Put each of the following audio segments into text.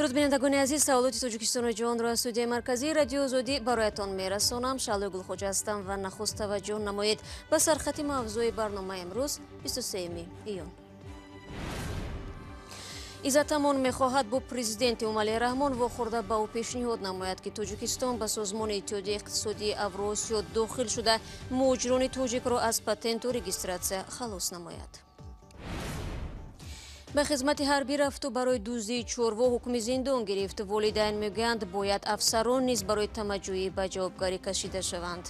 Дуруд бинандагони азиз, саволоти Тоҷикистону ҷаҳонро аз студияи марказии Радиои Озодӣ бароятон мерасонам. Шаълои Гулхоҷа ҳастам ва нахуст таваҷҷӯҳ намоед ба сархати мавзӯи барномаи имрӯз 23 июн. Иззат Амон мехоҳад бо президент Эмомалӣ Раҳмон вохӯрда ба ӯ пешниҳод намояд, ки Тоҷикистон ба созмони Иттиҳодияи иқтисодии Авроосиё дохил шуда муҳоҷирони тоҷикро аз патенту регистратсия халос намояд. Ба хизмати ҳарбӣ рафту барои дуздии чорво ҳукми зиндон гирифт. Волидайн мегӯянд, бояд афсарон низ барои тамаҷҷӯӣ ба ҷавобгарӣ кашида шаванд.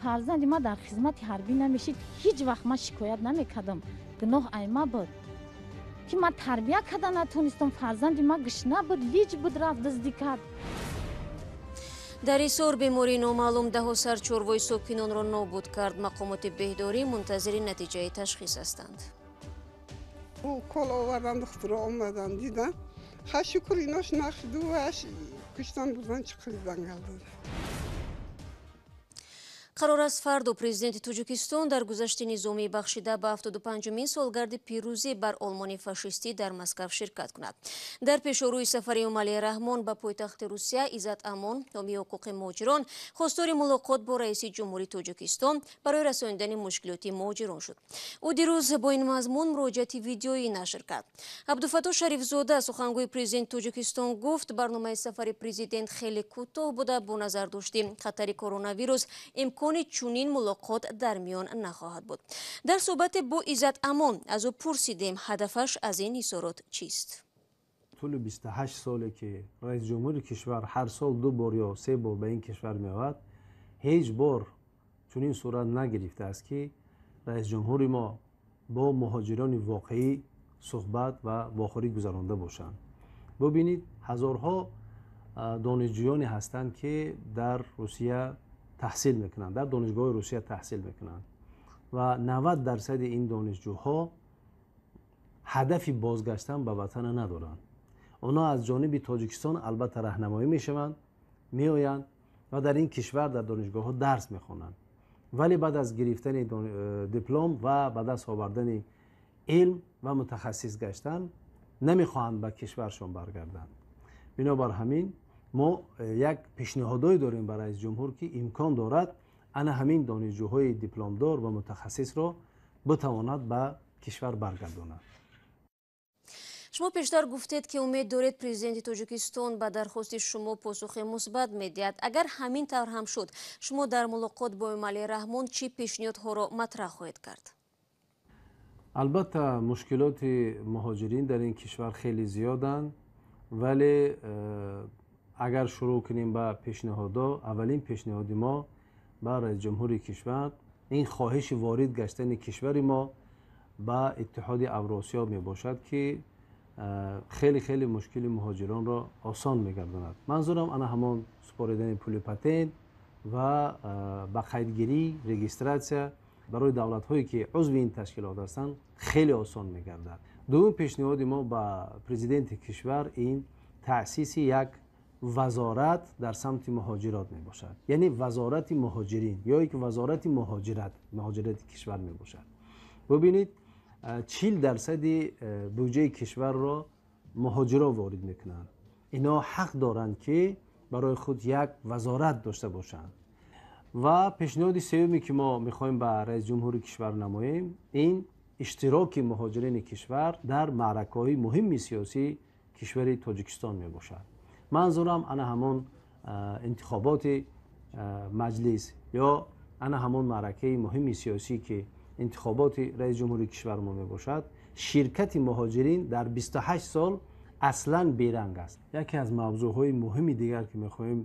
Фарзанди ман дар хизмати ҳарбӣ намешид, ҳеҷ вақт ман шикоят намекардам. Гуноҳ айма буд, ки ман тарбия карда натонистам. Фарзанди ман гушна буд, виҷ буд, рафт дуздӣ кард. Дар Ҳисор бемории номаълум даҳо сар чорвои сокинонро нобуд кард. Мақомоти беҳдорӣ мунтазири натиҷаи ташхис ҳастанд. Укол овардан, духтуро омадан, дидан. Ха шукр, инош нақшиду аш куштан бурдан чиқиридан галдан. Қарор аст фардо президенти Тоҷикистон дар гузашти низомӣ бахшида ба 75-умин солгарди пирӯзӣ бар Олмони фашистӣ дар Москав ширкат кунад. Дар пешорӯи сафари Эмомалӣ Раҳмон ба пойтахти Русия, Иззат Амон, ҳомии ҳуқуқи муҳоҷирон, хостори мулоқот бо раиси ҷумҳури Тоҷикистон барои расонидани мушкилоти муҳоҷирон шуд. Ӯ дирӯз бо ин мазмун муроҷиати видеоӣ нашр кард. Абдуфаттоҳ Шарифзода, сухангӯи президенти Тоҷикистон, гуфт барномаи сафари президент хеле кӯтоҳ буда, бо назардошти хатари коронавирус имкони чунин мулоқот дар миён нахоҳад буд. Дар суҳбате бо Иззат Амон аз ӯ пурсидем, ҳадафаш аз ин ҳисорот чист. Тӯли 28 соле ки раиси ҷумҳури кишвар ҳар сол 2 бор ё 3 бор ба ин кишвар меояд, ҳеҷ бор чунин сурат нагирифтааст, ки раиси ҷумҳури мо бо муҳоҷирони воқеӣ суҳбат ва вохӯрӣ гузаронда бошанд. Бубинед, ҳазорҳо донишҷӯёне ҳастанд, ки дар Русия таҳсил мекунанд, дар донишгоҳи Русия таҳсил мекунанд ва 90% ин донишҷӯҳо ҳадафи бозгаштан ба ватана надоранд. Онҳо аз ҷониби Тоҷикистон албатта раҳнамоӣ мешаванд, меоянд ва дар ин кишвар дар донишгоҳҳо дарс мехонанд, вале баъд аз гирифтани диплом ва ба даст овардани илм ва мутахассис гаштан намехоҳанд ба кишваршон баргарданд. Бинобар ҳамин мо як пешниҳодое дорем ба раиси ҷумҳур, ки имкон дорад ана ҳамин донишҷӯҳои дипломдор ва мутахассисро битавонад ба кишвар баргардонад. Шумо пештар гуфтед, ки умед доред президенти Тоҷикистон ба дархости шумо посухи мусбат медиҳад. Агар ҳамин тавр ҳам шуд, шумо дар мулоқот бо Эмомалӣ Раҳмон чӣ пешниҳодҳоро матраҳ хоҳед кард? Албатта, мушкилоти муҳоҷирин дар ин кишвар хеле зиёданд, вале агар шурӯъ кунем ба пешниҳодҳо, аввалин пешниҳоди мо ба раиси ҷумҳури кишвар ин хоҳиши ворид гаштани кишвари мо ба Иттиҳоди Авроосиё мебошад, ки хеле хеле мушкили муҳоҷиронро осон мегардонад. Манзурам ана ҳамон супоридани пули патент ва ба қайдгирӣ, регистратсия барои давлатҳое ки узви ин ташкилот ҳастанд хеле осон мегардад. Дуюм пешниҳоди мо ба президенти кишвар ин таъсиси як вазорат дар самти муҳоҷирот мебошад, яъне вазорати муҳоҷирин ё ки вазорати муҳоҷирати кишвар мебошад. Бубинед, 40% буҷаи кишварро муҳоҷиро ворид мекунанд. Инҳо ҳақ доранд, ки барои худ як вазорат дошта бошанд. Ва пешниҳоди сеюме ки мо мехоҳем ба раиси ҷумҳури кишвар намоем, ин иштироки муҳоҷирини кишвар дар маъракаҳои муҳими сиёсии кишвари Тоҷикистон мебошад. Манзурам ана ҳамон интихоботи маҷлис ё ана ҳамон маъракаи муҳими сиёсӣ, ки интихоботи раиси ҷумҳури кишвар мо мебошад. Ширкати муҳоҷирин дар 28 сол аслан беранг аст. Яке аз мавзӯъҳои муҳими дигар, ки мехоҳем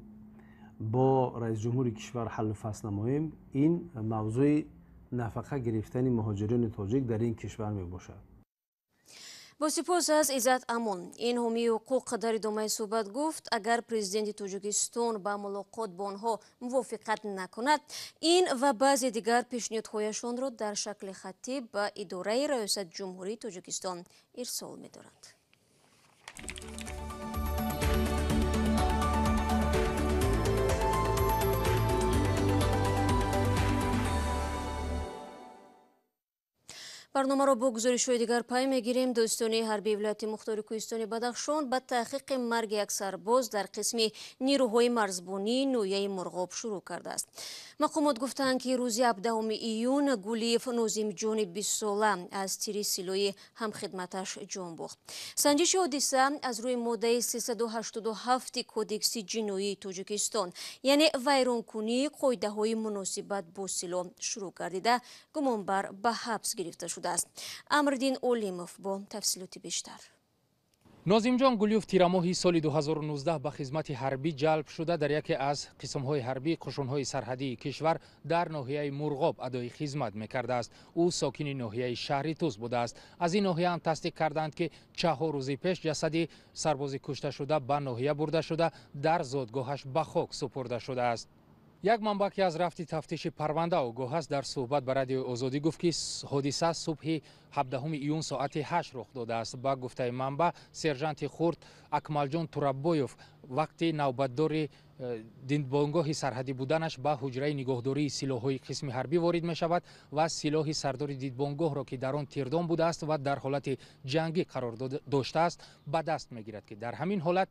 бо раиси ҷумҳури кишвар ҳаллу фасл намоем, ин мавзӯи нафақа гирифтани муҳоҷирони тоҷик дар ин кишвар мебошад. Бо сипос аз Иззат Амон. Ин ҳомии ҳуқуқ дар идомаи суҳбат гуфт, агар президенти Тоҷикистон ба мулоқот бо онҳо мувофиқат накунад, ин ва баъзе дигар пешниҳодҳояшонро дар шакли хаттӣ ба идораи раёсати ҷумҳурии Тоҷикистон ирсол медоранд. Барномаро бо гузоришҳои дигар пай мегирем. Додситонии ҳарбии вилояти мухтори кӯҳистони Бадахшон ба таҳқиқи марги як сарбоз дар қисми нирӯҳои марзбонии ноҳияи Мурғоб шурӯъ кардааст. Мақомот гуфтаанд, ки рӯзи 17 июн Гулиев Нозимҷони 20сола аз тири силоҳи ҳамхидматаш ҷон бохт. Санҷиши ҳодиса аз рӯи моддаи 387 Кодекси ҷиноии Тоҷикистон, яъне вайронкунии қоидаҳои муносибат бо силоҳ, шурӯъ гардида, гумонбар ба ҳабс гирифта шудааст. Амриддин Олимов бо тафсилоти бештар. Нозимҷон Гулиев тирамоҳи соли 2019 ба хизмати ҳарбӣ ҷалб шуда, дар яке аз қисмҳои ҳарбии қушунҳои сарҳадии кишвар дар ноҳияи Мурғоб адои хизмат мекардааст. Ӯ сокини ноҳияи шаҳри Тус будааст. Аз ин ноҳия ҳам тасдиқ карданд, ки 4 рӯзи пеш ҷасади сарбози кушташуда ба ноҳия бурда шуда, дар зодгоҳаш ба хок супурда шудааст. Як манбаъ, ки аз рафти тафтиши парванда огоҳ аст, дар суҳбат ба Радиои Озодӣ гуфт, ки ҳодиса субҳи 17 июн соати 8 рух додааст. Ба гуфтаи манбаъ, сержанти хурд Акмалҷон Тураббоев вақти навбатдори дидбонгоҳи сарҳадӣ буданаш ба ҳуҷраи нигоҳдории силоҳҳои қисми ҳарбӣ ворид мешавад ва силоҳи сардори дидбонгоҳро, ки дар он тирдон будааст ва дар ҳолати ҷангӣ қарор доштааст, ба даст мегирад, ки дар ҳамин ҳолат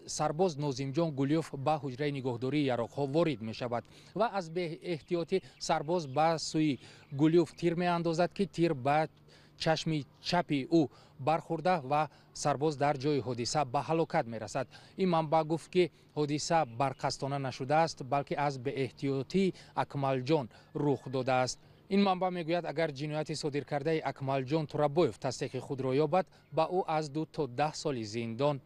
сарбоз Нозимҷон Гулиёв ба ҳуҷраи нигоҳдории яроқҳо ворид мешавад ва аз беэҳтиётӣ сарбоз ба сӯи Гулиёв тир меандозад, ки тир ба чашми чапи ӯ бархӯрда ва сарбоз дар ҷои ҳодиса ба ҳалокат мерасад. Ин манбаъ гуфт, ки ҳодиса барқасдона нашудааст, балки аз беэҳтиётии Акмалҷон рух додааст. Ин манбаъ мегӯяд, агар ҷинояти содиркардаи Акмалҷон Турабоев тасдиқи худро ёбад, ба ӯ аз 2 то 10 соли зиндон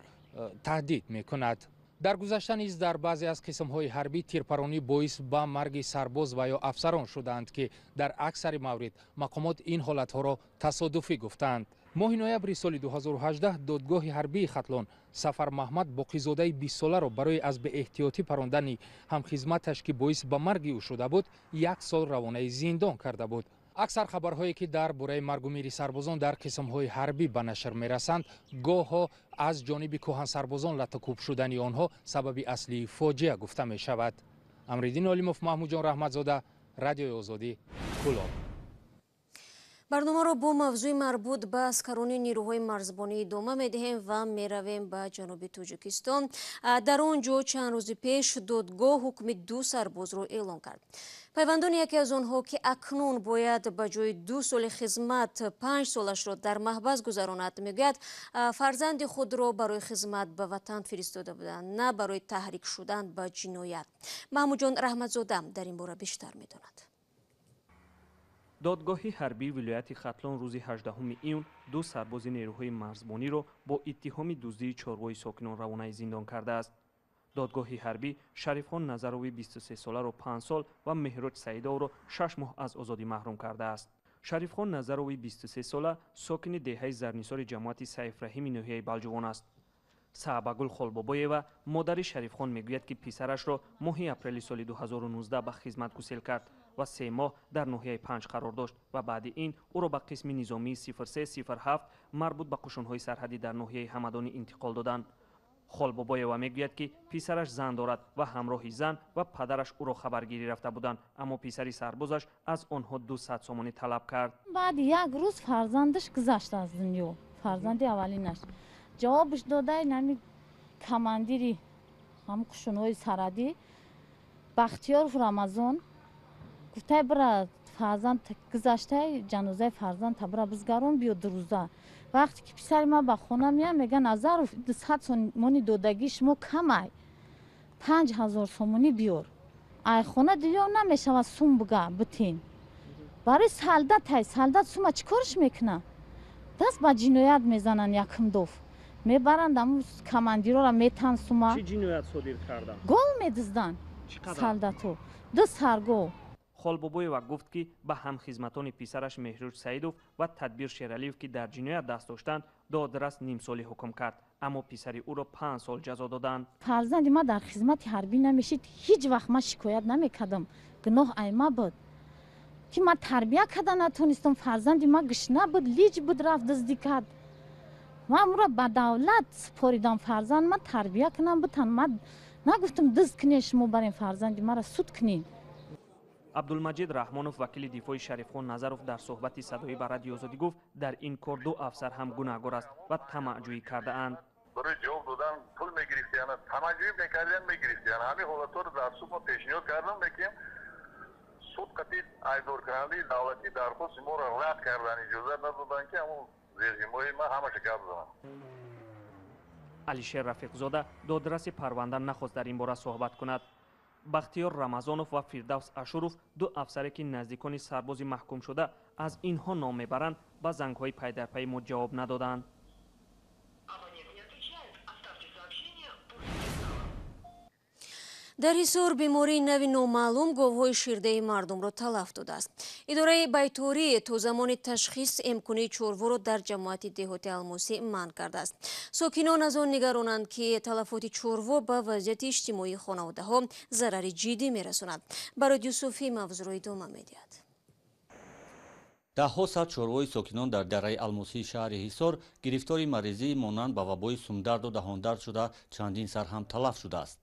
таҳдид мекунад. Дар гузашта низ дар баъзе аз қисмҳои ҳарбӣ тирпаронӣ боис ба марги сарбоз ва ё афсарон шудаанд, ки дар аксари маврид мақомот ин ҳолатҳоро тасодуфӣ гуфтаанд. Моҳи ноябри соли 2018 додгоҳи ҳарбии Хатлон Сафармаҳмад Боқизодаи 20соларо барои аз беэҳтиётӣ парондани ҳамхизматаш, ки боис ба марги ӯ шуда буд, як сол равонаи зиндон карда буд. Аксар хабарҳое, ки дар бораи маргу мири сарбозон дар қисмҳои ҳарбӣ ба нашр мерасанд, гоҳҳо аз ҷониби кӯҳансарбозон латукӯб шудани онҳо сабаби аслии фоҷиа гуфта мешавад. Амриддин Олимов, Маҳмудҷон Раҳматзода, Радиои Озодӣ, Кӯлоб. Барномаро бо мавзӯи марбут ба аскарони нирӯҳои марзбонӣ идома медиҳем ва меравем ба ҷануби Тоҷикистон. Дар он ҷо чанд рӯзи пеш додгоҳ ҳукми ду сарбозро эълон кард. Пайвандони яке аз онҳо, ки акнун бояд ба ҷои 2 соли хизмат 5 солашро дар маҳбас гузаронад, мегӯяд, фарзанди худро барои хизмат ба ватан фиристода буданд, на барои таҳрик шудан ба ҷиноят. Маҳмудҷон Раҳматзода дар ин бора бештар медонад. Додгоҳи ҳарбии вилояти Хатлон рӯзи 18 июн ду сарбози нерӯҳои марзбониро бо иттиҳоми дуздии чорвои сокинон равонаи зиндон кардааст. Додгоҳи ҳарбӣ Шарифхон Назарови 23соларо 5 сол ва Меҳроҷ Саидовро 6 моҳ аз озодӣ маҳрум кардааст. Шарифхон Назарови 23сола сокини деҳаи Зарнисори ҷамоати Сайфраҳими ноҳияи Балҷувон аст. Саъбагул Холбобоева, модари Шарифхон, мегӯяд, ки писарашро моҳи апрели соли 2019 ба хизмат гусел кард ва 3 моҳ дар ноҳияи Панҷ қарор дошт ва баъди ин ӯро ба қисми низомии 0307 марбут ба қушунҳои сарҳадӣ дар ноҳияи Ҳамадонӣ интиқол доданд. Холбобоева мегӯяд, ки писараш зан дорад ва ҳамроҳи зан ва падараш ӯро хабаргирӣ рафта буданд, аммо писари сарбозаш аз онҳо 200 сомонӣ талаб кард. Баъди як рӯз фарзандаш гузашт аз дунё, фарзанди аввалинаш. Ҷавобш додай нами командири ҳам қушунҳои сарҳадӣ Бахтиёров Рамазон гуфтай: «Бира, фарзанд гузаштай, ҷанозаи фарзанд бира бизгарон, биё дурӯза». Вақте ки писари ман ба хона меяд, мега: «Назаров, 200 сомони додагии шумо камай, 5000 сомонӣ биёр». Ай хона дилё намешавад, сум буга битин барои солдатай. Солдат сума чӣ корш мекуна? Даст ба ҷиноят мезананд, якумдоф мебаранд, аму командирора метан сума. Чӣ ҷиноят содир карданд? Гов медузданд солдато, ду сар гов. Холбобоева гуфт, ки ба ҳамхизматони писараш Меҳрӯҷ Саидов ва Тадбир Шералиев, ки дар ҷиноят даст доштанд, додрас нимсолӣ ҳукм кард, аммо писари ӯро 5 сол ҷазо доданд. Фарзанди ман дар хизмати ҳарбӣ намешид, ҳеҷ вақт ман шикоят намекардам. Гуноҳ ай ма буд, ки ман тарбия карда натонистам. Фарзанди ман гушна буд, лиҷ буд, рафт дуздӣ кард. Ман ӯро ба давлат супоридам, фарзанд ман тарбия кунам битан. Ман нагуфтам дузд кунед, шумо барем фарзанди маро суд кунед. Абдулмаҷид Раҳмонов, вакили дифои Шарифхон Назаров, дар суҳбати садоӣ ба Радиои Озодӣ гуфт, дар ин кор ду афсар ҳам гунаҳгор аст ва тамаъҷӯӣ кардаанд. Барои ҷавоб додан пул мегирифтиянд, тамаъҷӯӣ мекардиянд, мегирифтиянд. Ҳамин ҳолатҳоро дар суд мо пешниҳод кардам, лекин суд қатъи айбдоркунандаи давлатӣ дархости моро рад кардан, иҷозат надоданд, ки ҳамун зерҳимояи ман ҳамаша гап занам. Алишер Рафиқзода, додраси парванда, нахост дар ин бора суҳбат кунад. Бахтиёр Рамазонов ва Фирдавс Ашуров, ду афсаре ки наздикони сарбози маҳкумшуда аз инҳо ном мебаранд, ба зангҳои пайдарпайи мо ҷавоб надоданд. Дар Ҳисор бемории нави номаълум говҳои ширдаи мардумро талаф додааст. Идораи байторӣ то замони ташхис эмкунии чорворо дар ҷамоати деҳоти Алмосӣ манъ кардааст. Сокинон аз он нигаронанд, ки талафоти чорво ба вазъияти иҷтимоии хонаводаҳо зарари ҷиддӣ мерасонад. Барод Юсуфӣ мавзӯъро идома медиҳад. Даҳҳо сад чорвои сокинон дар дараи Алмосии шаҳри Ҳисор гирифтори маризии монанд ба вабои сумдарду даҳондард шуда, чандин сар ҳам талаф шудааст.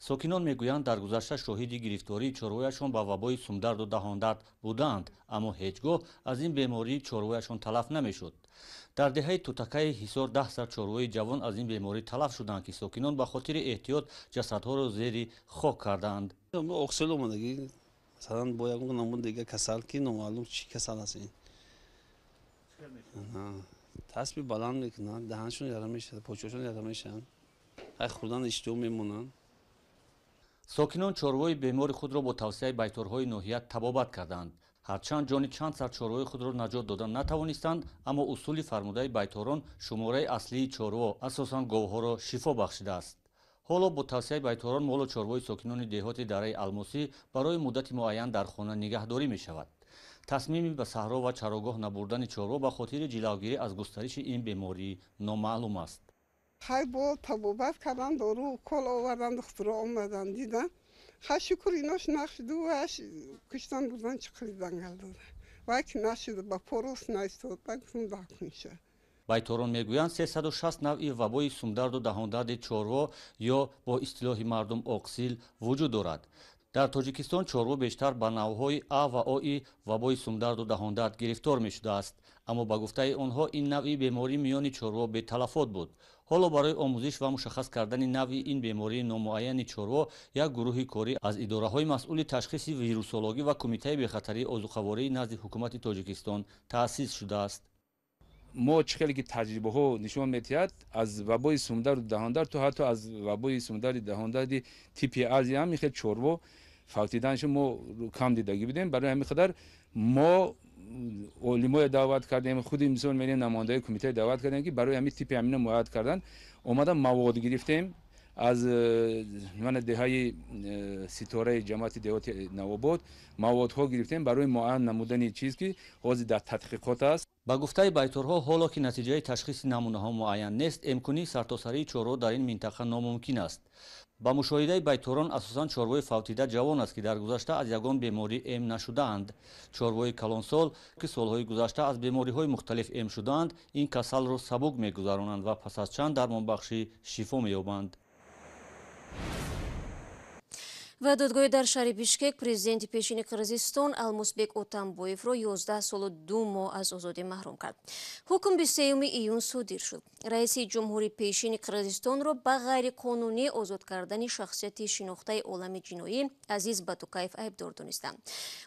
Сокинон мегӯянд, дар гузашта шоҳиди гирифтории чорвояшон ба вабои сумдарду даҳондард будаанд, аммо ҳеҷ гоҳ аз ин бемории чорвояшон талаф намешуд. Дар деҳаи Тутакаи Ҳисор 10 сар чорвои ҷавон аз ин беморӣ талаф шуданд, ки сокинон ба хотири эҳтиёт ҷасадҳоро зери хок кардаанд. Оқсил омадагӣ, масалан, бо ягон намуд дига касал, ки номаълум чӣ касал аст ин. Тасби баланд мекунанд, даҳаншон яра мешавад, почошон яра мешаванд, ай хӯрдан иштиҳо мемонанд. Сокинон чорвои бемори худро бо тавсияи байторҳои ноҳия табобат карданд. Ҳарчанд ҷони чанд сар чорвои худро наҷот дода натавонистанд, аммо усули фармудаи байторон шумораи аслии чорво, асосан говҳоро шифо бахшидааст. Ҳоло бо тавсияи байторон молу чорвои сокинони деҳоти дараи Алмосӣ барои муддати муайян дар хона нигаҳдорӣ мешавад. Тасмими ба саҳро ва чарогоҳ набурдани чорво ба хотири ҷилавгирӣ аз густариши ин беморӣ номаълум аст. Хай бо табобат кардан, дору укол овардан, духтуро омадан, дидан. Хай шукр, инош нашуду, ваш куштан бурдан чиқиридан гал дода. Вай ки нашуд, ба порус наистод, ба гуфтум дакунша. Байторон мегӯянд, 360 навъи вабои сумдарду даҳондарди чорво ё бо истилоҳи мардум оқсил вуҷуд дорад. Дар Тоҷикистон чорво бештар ба навъҳои А ва Ои вабои сумдарду даҳондард гирифтор мешудааст, аммо ба гуфтаи онҳо ин навъи беморӣ миёни чорво беталафот буд. Ҳоло барои омӯзиш ва мушаххас кардани навъи ин бемории номуайяни чорво як гурӯҳи корӣ аз идораҳои масъули ташхиси вирусологӣ ва Кумитаи бехатарии озуқавории назди ҳукумати Тоҷикистон таъсис шудааст. Мо чӣ хеле ки таҷрибаҳо нишон медиҳад, аз вабои сумдарду даҳондард то ҳатто аз вабои сумдарди даҳондарди типи Азия ҳам ин хел чорво фавтиданашо мо кам дидагӣ будем. Барои ҳамин қадар мо олимое даъват кардем, худи мисол мерем намояндаи кумитаи даъват кардем, ки барои ҳамин типи ҳамина муайяд кардан омада мавод гирифтем аз мана деҳаи Ситораи ҷамоати деҳоти Навобод, маводҳо гирифтем барои муайян намудани чиз, ки ҳозир дар тадқиқот аст. Ба гуфтаи байторҳо, ҳоло ки натиҷаи ташхиси намунаҳо муайян нест, эмкунии сартосарии чорво дар ин минтақа номумкин аст. Ба мушоҳидаи байторон, асосан чорвои фавтида ҷавон аст, ки дар гузашта аз ягон беморӣ эм нашудаанд. Чорвои калонсол, ки солҳои гузашта аз бемориҳои мухталиф эм шудаанд, ин касалро сабук мегузаронанд ва пас аз чанд дармонбахшӣ шифо меёбанд. Ва додгоҳи дар шаҳри Бишкек президенти пешини Қирғизистон Алмусбек Отамбоевро 11 солу 2 моҳ аз озодӣ маҳрум кард. Ҳукм 23 июн содир шуд. Раиси ҷумҳури пешини Қирғизистонро ба ғайриқонунӣ озод кардани шахсияти шинохтаи олами ҷиноӣ Азиз Батукаев айбдор донистанд.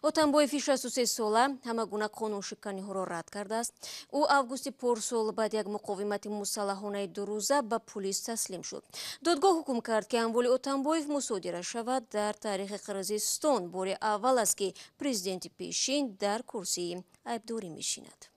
Отамбоеви 63 сола ҳама гуна қонуншиканиҳоро рад кардааст. Ӯ августи порсол баъд як муқовимати мусаллаҳонаи дурӯза ба пулис таслим шуд. Додгоҳ ҳукм кард, ки амволи Отамбоев мусодира шавад. Дар таърихи Қирғизистон бори аввал аст, ки президенти пешин дар курсии айбдорӣ мешинад.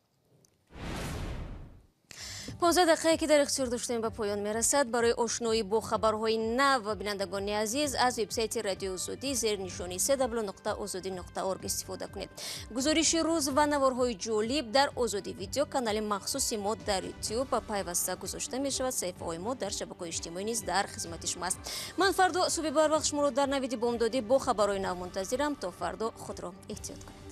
15 дақиқае ки дар ихтиёр доштем ба поён мерасад. Барои ошноӣ бо хабарҳои нав ва бинандагони азиз аз вебсайти Радиои Озодӣ зери нишони cw.ozodi.org истифода кунед. Гузориши рӯз ва наворҳои ҷолиб дар Озодӣ видео канали махсуси мо дар YouTube ба пайваста гузошта мешавад. Саҳифаҳои мо дар шабакаҳои иҷтимоӣ низ дар хизмати шумоаст. Ман фардо субҳи барвақт шуморо дар навиди бомдодӣ бо хабарҳои нав мунтазирам. То фардо худро эҳтиёт кунед.